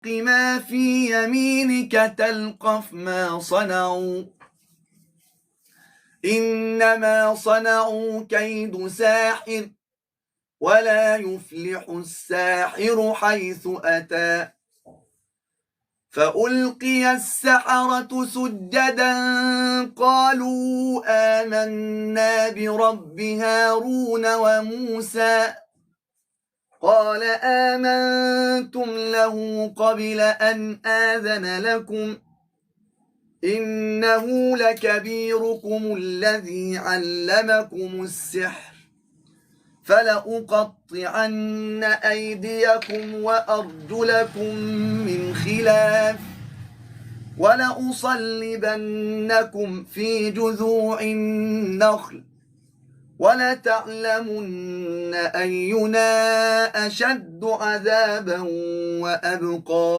ما في يمينك تلقف ما صنعوا إنما صنعوا كيد ساحر ولا يفلح الساحر حيث أتى. فألقي السحرة سجدا قالوا آمنا برب هارون وموسى. قال آمنتم له قبل أن آذن لكم إنه لكبيركم الذي علمكم السحر فلأقطعن أيديكم وأرجلكم من خلاف ولأصلبنكم في جذوع النخل ولتعلمن أينا أشد عذابا وأبقى.